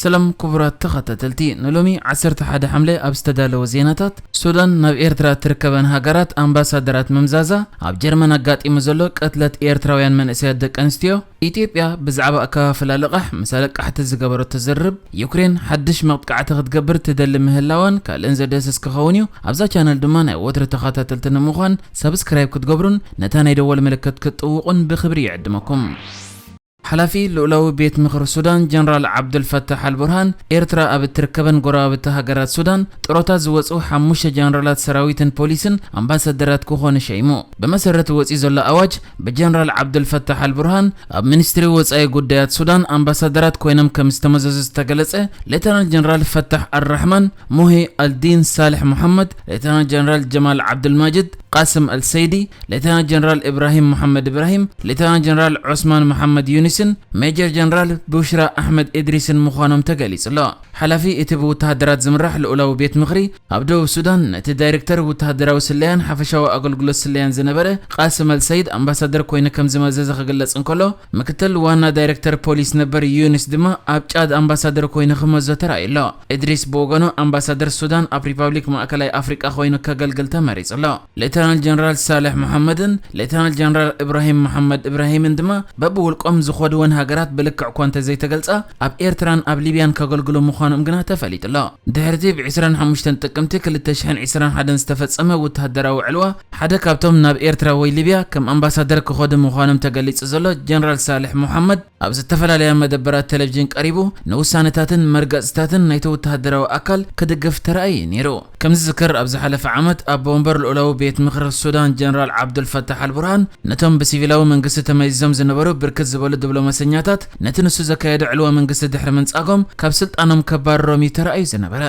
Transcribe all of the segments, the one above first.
ሰላም ክቡራት ተኸታተልቲ፣ ንሎሚ ዓሰርተ ሓደ ሓምለ ኣብ ዝተዳለወ ዜናታት፣ ሱዳን ናብ ኤርትራ ትርከበን ሃገራት ኣምባሳደራት ምምዛዛ፣ ኣብ ጀርመን ኣጋጢሙ ዘሎ ቅትለት ኤርትራውያን መንእሰያት ደቂ ኣንስትዮ፣ ኢትዮጵያ ብዛዕባ ኣከፋፍላ ልቓሕ ምስ ኣለቃሕቲ ዝገበረቶ ዝርርብ፣ ዩክሬን ሓድሽ መጥቃዕቲ ክትገብር ትደሊ ምህላዋን ካልእን ዘደስስ ክኸውን እዩ። ኣብዛ ቻነል ድማ ናይ ወትሪ ተኸታተልቲ ንምዃን ሳብስክራይብ ክትገብሩን ነታ ናይ ደወል ምልክት ክትጥውቑን ብኽብሪ ይዕድመኩም። ሓላፊ ልኡላዊ ቤት ምኽሪ ሱዳን ጀነራል ዓብዱል ፈታሕ ኣልቡርሃን፣ ኤርትራ ኣብ እትርከበን ጎረባብቲ ሃገራት ሱዳን ጥሮታ ዝወጹ ሓሙሽተ ጀነራላት ሰራዊትን ፖሊስን ኣምባሳደራት ክኾኑ ሸይሙ። ብመሰረት ወጺኡ ዘሎ ኣዋጅ፣ ብጀነራል ዓብዱል ፈታሕ ኣልቡርሃን ኣብ ሚኒስትሪ ወጻኢ ጉዳያት ሱዳን ኣምባሳደራት ኮይኖም ከም ዝተመዘዙ ዝተገለጸ ሌተናል ጀነራል ፈታሕ ኣልራሕማን፣ ሙሂ ኣልዲን ሳልሕ መሐመድ፣ ሌተናል ጀነራል ጀማል ዓብዱልማጅድ፣ ቃስም ኣልሰይዲ፣ ሌተናል ጀነራል ኢብራሂም መሐመድ ኢብራሂም፣ ሌተናል ጀነራል ዑስማን መሐመድ ዩኒስን ሜጀር ጀነራል ቡሽራ ኣሕመድ ኢድሪስን ምዃኖም ተገሊጹ ኣሎ። ሓላፊ እቲ ብወተሃደራት ዝምራሕ ልኡላዊ ቤት ምኽሪ ኣብ ደቡብ ሱዳን ነቲ ዳይሬክተር ወተሃደራዊ ስለያን ሓፈሻዊ ኣገልግሎት ስለያን ዝነበረ ቃስም ኣልሰይድ ኣምባሳደር ኮይኑ ከም ዝመዘዘ ክግለጽ እንከሎ፣ ምክትል ዋና ዳይሬክተር ፖሊስ ነበር ዩኒስ ድማ ኣብ ጫድ ኣምባሳደር ኮይኑ ክመዞ ተራእዩ ኣሎ። ኢድሪስ ብወገኑ ኣምባሳደር ሱዳን ኣብ ሪፓብሊክ ማእከላይ ኣፍሪቃ ኮይኑ ከገልግል ተመሪጹ ኣሎ። ሌተናል ጀነራል ሳልሕ መሐመድን ሌተናል ጀነራል ኢብራሂም መሐመድ ኢብራሂምን ድማ በብውልቆም ዝኸድወን ሃገራት ብልክዕ እኳ እንተዘይተገልጻ፣ ኣብ ኤርትራን ኣብ ሊብያን ከገልግሉ ምዃኖም ግና ተፈሊጡ ኣሎ። ድሕሪ'ቲ ብ ዕስራን ሓሙሽተን ጥቅምቲ ክልተ ሽሕን ዕስራን ሓደን ዝተፈጸመ ወተሃደራዊ ዕልዋ፣ ሓደ ካብቶም ናብ ኤርትራ ወይ ሊብያ ከም ኣምባሳደር ክኸዱ ምዃኖም ተገሊጹ ዘሎ ጀነራል ሳልሕ መሐመድ፣ ኣብ ዝተፈላለያ መደበራት ቴሌቪዥን ቀሪቡ፣ ንውሳነታትን መርገጽታትን ናይቲ ወተሃደራዊ ኣካል ክድግፍ ተራእዩ ነይሩ። ከም ዝዝከር፣ ኣብ ዝሓለፈ ዓመት ኣቦ ወንበር ልኡላዊ ቤት ምኽሪ ሱዳን ጀነራል ዓብዱል ፈታሕ ኣልቡርሃን፣ ነቶም ብሲቪላዊ መንግስቲ ተመዚዞም ዝነበሩ ብርክት ዝበሉ ዲፕሎማሰኛታት፣ ነቲ ንሱ ዘካየዶ ዕልዋ መንግስቲ ድሕሪ ምንጻጎም፣ ካብ ስልጣኖም ከባርሮም እዩ ተራእዩ ዝነበረ።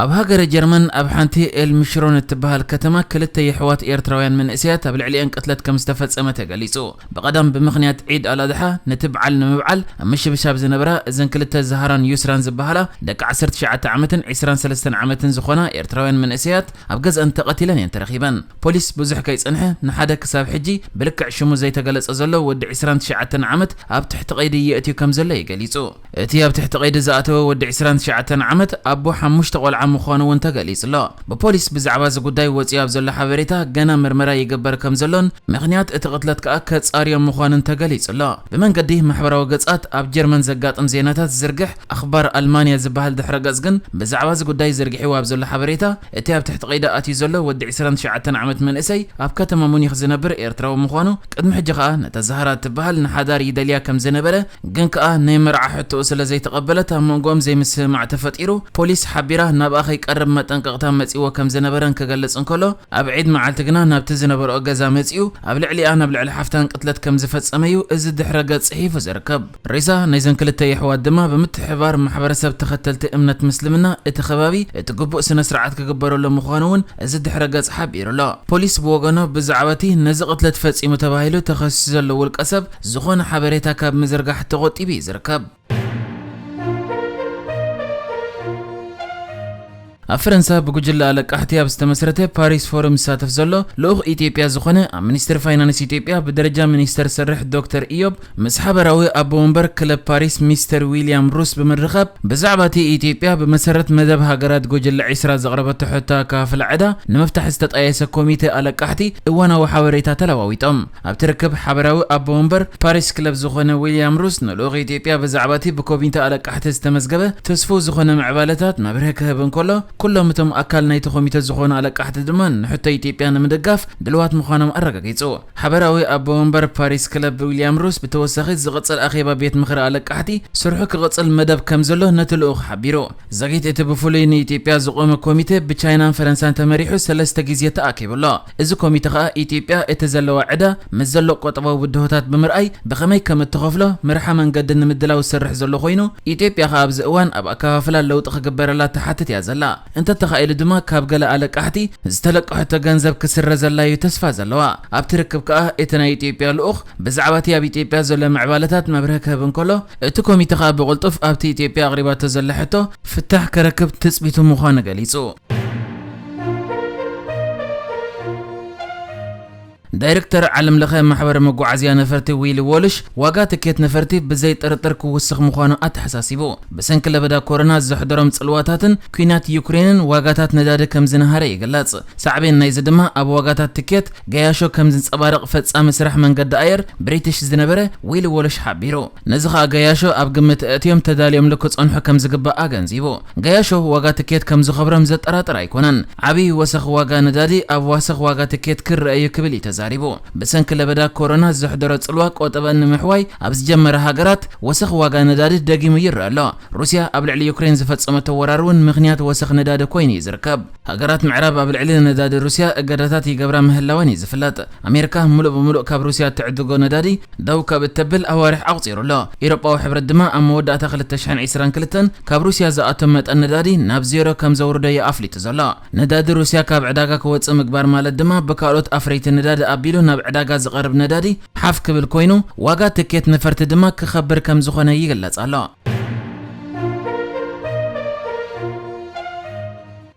ኣብ ሃገረ ጀርመን ኣብ ሓንቲ ኤልምሽሮን እትበሃል ከተማ ክልተ የሕዋት ኤርትራውያን መንእሰያት ኣብ ልዕሊአን ቅትለት ከም ዝተፈጸመ ተገሊጹ። ብቐዳም ብምኽንያት ዒድ ኣልኣድሓ ነቲ በዓል ንምብዓል ኣብ ምሽብሻብ ዝነበራ እዘን ክልተ ዛህራን ዩስራን ዝበሃላ ደቂ ዓሰርተ ትሽዓተ ዓመትን ዕስራን ሰለስተን ዓመትን ዝኾና ኤርትራውያን መንእሰያት ኣብ ገዝአን ተቐቲለን እየን ተረኺበን። ፖሊስ ብዙሕ ከይጸንሐ ንሓደ ክሳብ ሕጂ ብልክዕ ሽሙ ዘይተገለጸ ዘሎ ወዲ ዕስራን ትሽዓተን ዓመት ኣብ ትሕቲ ቀይዲ የእትዩ ከም ዘሎ እዩ ገሊጹ። እቲ ኣብ ትሕቲ ቀይዲ ዝኣተወ ወዲ ዕስራን ትሽዓተን ዓመት ኣቦ ሓሙሽተ ቆልዓ ምዃኑ እውን ተገሊጹ ኣሎ። ብፖሊስ ብዛዕባ እዚ ጉዳይ ወጺኡ ኣብ ዘሎ ሓበሬታ ገና ምርመራ ይግበር ከም ዘሎን ምኽንያት እቲ ቅትለት ከኣ ከጻርዮም ምዃኑን ተገሊጹ ኣሎ። ብመንገዲ ማሕበራዊ ገጻት ኣብ ጀርመን ዘጋጥም ዜናታት ዝዝርግሕ ኣኽባር ኣልማንያ ዝበሃል ድሕረ ገጽ ግን ብዛዕባ እዚ ጉዳይ ዘርጊሕዎ ኣብ ዘሎ ሓበሬታ እቲ ኣብ ትሕቲ ቀይዲ ኣትዩ ዘሎ ወዲ ዕስራን ትሽዓተን ዓመት መንእሰይ ኣብ ከተማ ሙኒኽ ዝነብር ኤርትራዊ ምዃኑ ቅድሚ ሕጂ ከኣ ነታ ዛህራ እትበሃል ንሓዳር ይደልያ ከም ዝነበረ ግን ከኣ ናይ መርዓ ሕቶኡ ስለ ዘይተቐበለት ኣብ መንጎኦም ዘይምስምማዕ ተፈጢሩ፣ ፖሊስ ሓቢራ ናብኣ ከይቀርብ መጠንቀቕታ መጺዎ ከም ዝነበረን ክገልጽ እንከሎ፣ ኣብ ዒድ መዓልቲ ግና ናብቲ ዝነበርኦ ገዛ መጺኡ ኣብ ልዕሊኣ ናብ ልዕሊ ሓፍታን ቅትለት ከም ዝፈጸመ እዩ እዚ ድሕረ ገጽ ጽሒፉ ዝርከብ። ሬሳ ናይዘን ክልተ የሕዋት ድማ ብምትሕብባር ማሕበረሰብ ተኸተልቲ እምነት ምስልምና እቲ ከባቢ እቲ ግቡእ ስነ ስርዓት ክግበረሉ ምዃኑ እውን እዚ ድሕረ ገጽ ሓቢሩ ኣሎ። ፖሊስ ብወገኑ ብዛዕባ እቲ ነዚ ቅትለት ፈጺሙ ተባሂሉ ተኸሲሱ ዘሎ ውልቀ ሰብ ዝኾነ ሓበሬታ ካብ ምዝርጋሕ ተቖጢቡ እዩ ዝርከብ። ኣብ ፈረንሳ ብጉጅለ ኣለቃሕቲ ኣብ ዝተመስረተ ፓሪስ ፎረም ዝሳተፍ ዘሎ ልኡኽ ኢትዮጵያ ዝኾነ ኣብ ሚኒስትሪ ፋይናንስ ኢትዮጵያ ብደረጃ ሚኒስተር ዝሰርሕ ዶክተር ኢዮብ ምስ ሓበራዊ ኣቦ ወንበር ክለብ ፓሪስ ሚስተር ዊልያም ሩስ ብምርኻብ ብዛዕባ እቲ ኢትዮጵያ ብመሰረት መደብ ሃገራት ጉጅለ ዕስራ ዘቕረበቶ ሕቶ ኣከፋፍላ ዕዳ ንምፍታሕ ዝተጣየሰ ኮሚተ ኣለቃሕቲ እዋናዊ ሓበሬታ ተለዋዊጦም። ኣብቲ ርክብ ሓበራዊ ኣቦ ወንበር ፓሪስ ክለብ ዝኾነ ዊልያም ሩስ ንልኡኽ ኢትዮጵያ ብዛዕባ እቲ ብኮሚተ ኣለቃሕቲ ዝተመዝገበ ተስፉ ዝኾነ ምዕባለታት መብርሂ ክህብ እንከሎ፣ ኩሎም እቶም ኣካል ናይቲ ኮሚተ ዝኾኑ ኣለቃሕቲ ድማ ንሕቶ ኢትዮጵያ ንምድጋፍ ድልዋት ምዃኖም ኣረጋጊጹ። ሓበራዊ ኣቦ ወንበር ፓሪስ ክለብ ዊልያም ሩስ ብተወሳኺ ዝቕጽል ኣኼባ ቤት ምኽሪ ኣለቃሕቲ ስርሑ ክቕጽል መደብ ከም ዘሎ ነቲ ልኡኽ ሓቢሩ። ዘግይት እቲ ብፍሉይ ንኢትዮጵያ ዝቖመ ኮሚተ ብቻይናን ፈረንሳን ተመሪሑ ሰለስተ ግዜ ተኣኪቡ ኣሎ። እዚ ኮሚተ ከኣ ኢትዮጵያ እቲ ዘለዋ ዕዳ ምስ ዘሎ ቁጠባዊ ብድሆታት ብምርኣይ ብኸመይ ከም እትኸፍሎ መርሓ መንገዲ ንምድላው ዝሰርሕ ዘሎ ኮይኑ፣ ኢትዮጵያ ከኣ ኣብዚ እዋን ኣብ ኣከፋፍላ ለውጢ ክግበረላ ትሓትት እያ ዘላ። እንተተኻኢሉ ድማ ካብ ገለ ኣለቃሕቲ ዝተለቀሐቶ ገንዘብ ክስረዘላ እዩ ተስፋ ዘለዋ። ኣብቲ ርክብ ከኣ እቲ ናይ ኢትዮጵያ ልኡኽ ብዛዕባ እቲ ኣብ ኢትዮጵያ ዘሎ ምዕባለታት መብርሂ ክህብ እንከሎ፣ እቲ ኮሚተ ከኣ ብቕልጡፍ ኣብቲ ኢትዮጵያ ኣቕሪባቶ ዘላ ሕቶ ፍታሕ ክረክብ ትጽቢቱ ምዃኑ ገሊጹ። ዳይሬክተር ዓለም ለኸ ማሕበር መጓዓዝያ ነፈርቲ ዊሊ ዎልሽ፣ ዋጋ ትኬት ነፈርቲ ብዘይ ጥርጥር ክውስኽ ምዃኑ ኣተሓሳሲቡ። ብሰንኪ ለበዳ ኮሮና ዘሕደሮም ጽልዋታትን ኲናት ዩክሬንን ዋጋታት ነዳዲ ከም ዝነሃረ ይግለጽ። ሳዕቤን ናይዚ ድማ ኣብ ዋጋታት ትኬት ገያሾ ከም ዝንጸባረቕ ፈጻሚ ስራሕ መንገዲ ኣየር ብሪቲሽ ዝነበረ ዊሊ ዎልሽ ሓቢሩ። ነዚ ኸኣ ገያሾ ኣብ ግምት ኣእትዮም ተዳልዮምሉ ክጸንሑ ከም ዝግባእ ኣገንዚቡ። ገያሾ ዋጋ ትኬት ከም ዝኸብሮም ዘጠራጥር ኣይኮነን። ዓብዪ ወሰኽ ዋጋ ነዳዲ ኣብ ወሰኽ ዋጋ ትኬት ክረአ እዩ ክብል እዩ ተዛሪቡ። ብሰንኪ ለበዳ ኮሮና ዘሕደሮ ጽልዋ ቆጠበ ንምሕዋይ ኣብ ዝጀመረ ሃገራት ወሰኽ ዋጋ ነዳዲ ደጊሙ ይረአ ኣሎ። ሩስያ ኣብ ልዕሊ ዩክሬን ዝፈጸመቶ ወራር እውን ምኽንያት ወሰኽ ነዳዲ ኮይኑ እዩ ዝርከብ። ሃገራት ምዕራብ ኣብ ልዕሊ ነዳዲ ሩስያ እገዳታት ይገብራ ምህላወን እዩ ዝፍለጥ። ኣሜሪካ ምሉእ ብምሉእ ካብ ሩስያ እትዕድጎ ነዳዲ ደው ካብ እተብል ኣዋርሕ ኣቑጺሩ ኣሎ። ኤውሮጳዊ ሕብረት ድማ ኣብ መወዳእታ ክልተ ሽሕን ዕስራን ክልተን ካብ ሩስያ ዝኣቶ መጠን ነዳዲ ናብ ዜሮ ከም ዘውርዶ እዩ ኣፍሊጡ ዘሎ። ነዳዲ ሩስያ ካብ ዕዳጋ ክወጽእ ምግባር ማለት ድማ ብካልኦት ኣፍረይቲ ነዳዲ ኣቢሉ ናብ ዕዳጋ ዝቐርብ ነዳዲ ሓፍ ክብል ኮይኑ፣ ዋጋ ትኬት ነፈርቲ ድማ ክኸብር ከም ዝኾነ ይግለጽ ኣሎ።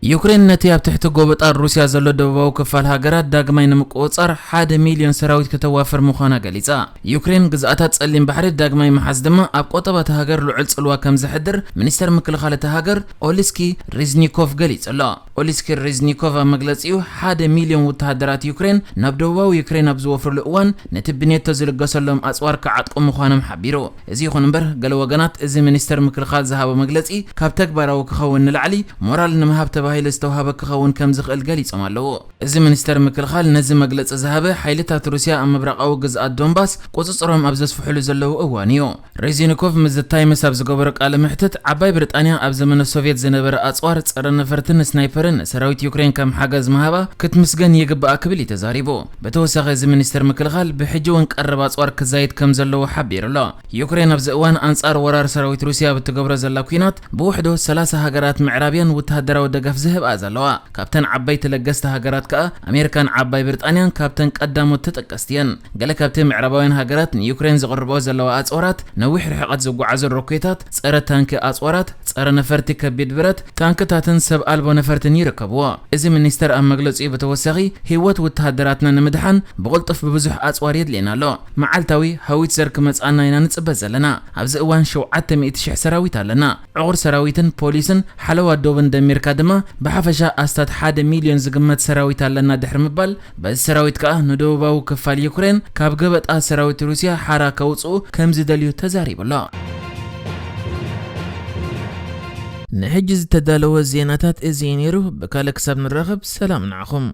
ዩክሬን ነቲ ኣብ ትሕቲ ጎበጣ ሩስያ ዘሎ ደቡባዊ ክፋል ሃገራት ዳግማይ ንምቁጽጻር ሓደ ሚልዮን ሰራዊት ከተዋፍር ምዃና ገሊጻ። ዩክሬን ግዝኣታት ጸሊም ባሕሪ ዳግማይ ምሓዝ ድማ ኣብ ቆጠባ እታ ሃገር ልዑል ጽልዋ ከም ዘሕድር ሚኒስተር ምክልኻል እታ ሃገር ኦሊስኪ ሪዝኒኮቭ ገሊጹ ኣሎ። ኦሊስኪ ሪዝኒኮቭ ኣብ መግለጺኡ፣ ሓደ ሚልዮን ወተሃደራት ዩክሬን ናብ ደቡባዊ ዩክሬን ኣብ ዝወፍርሉ እዋን፣ ነቲ ብኔቶ ዝልገሰሎም ኣጽዋር ክዓጥቁ ምዃኖም ሓቢሩ። እዚ ይኹን እምበር፣ ገለ ወገናት እዚ ሚኒስተር ምክልኻል ዝሃቦ መግለጺ ካብ ተግባራዊ ክኸውን ንላዕሊ ሞራል ንምሃብ ተባሂሉ ዝተዋህበ ክኸውን ከም ዝኽእል ገሊጾም ኣለዉ። እዚ ሚኒስተር ምክልኻል ነዚ መግለጺ ዝሃበ፣ ሓይልታት ሩስያ ኣብ ምብራቓዊ ግዝኣት ዶንባስ ቁጽጽሮም ኣብ ዘስፍሕሉ ዘለዉ እዋን እዩ። ሬዚኒኮቭ ምስ ዘ ታይምስ ኣብ ዝገበሮ ቃለ መሕትት፣ ዓባይ ብሪጣንያ ኣብ ዘመነ ሶቭየት ዝነበረ ኣጽዋር ጸረ ነፈርትን ስናይፐርን ንሰራዊት ዩክሬን ከም ሓገዝ ምሃባ ክትምስገን ይግባኣ ክብል እዩ ተዛሪቡ። ብተወሳኺ፣ እዚ ሚኒስተር ምክልኻል ብሕጂ እውን ቀረብ ኣጽዋር ክዛይድ ከም ዘለዎ ሓቢሩ ኣሎ። ዩክሬን ኣብዚ እዋን ኣንጻር ወራር ሰራዊት ሩስያ ኣብ እትገብሮ ዘላ ኲናት፣ ብውሕዱ ሰላሳ ሃገራት ምዕራብያን ወተሃደራዊ ደገፍ ዝህብኣ ዘለዋ። ካብተን ዓበይቲ ለገስቲ ሃገራት ከኣ ኣሜሪካን ዓባይ ብሪጣንያን ካብተን ቀዳሞት ተጠቀስቲ እየን። ገለ ካብቲ ምዕራባውያን ሃገራት ንዩክሬን ዝቕርብኦ ዘለዋ ኣጽዋራት ነዊሕ ርሕቀት ዝጓዓዙ ሮኬታት፣ ጸረ ታንኪ ኣጽዋራት፣ ጸረ ነፈርቲ ከቢድ ብረት፣ ታንክታትን ሰብ ኣልቦ ነፈርትን ይርከብዎ። እዚ ሚኒስተር ኣብ መግለጺኡ ብተወሳኺ፣ ህይወት ወተሃደራትና ንምድሓን ብቕልጡፍ ብብዙሕ ኣጽዋር የድልየና ኣሎ። መዓልታዊ ሃዊትዘር ክመጽኣና ኢና ንጽበ ዘለና። ኣብዚ እዋን ሸውዓተ ሚእቲ ሽሕ ሰራዊት ኣለና። ዕቑር ሰራዊትን ፖሊስን ሓለዋ ዶብን ደሚርካ ድማ ብሓፈሻ ኣስታት ሓደ ሚልዮን ዝግመት ሰራዊት ኣለና ድሕሪ ምባል፣ በዚ ሰራዊት ከኣ ንደቡባዊ ክፋል ዩክሬን ካብ ገበጣ ሰራዊት ሩስያ ሓራ ከውጽኡ ከም ዝደልዩ ተዛሪቡ ኣሎ። ንሕጂ ዝተዳለወ ዜናታት እዚ እዩ ነይሩ። ብካልእ ክሳብ ንራኸብ ሰላም ንዓኹም።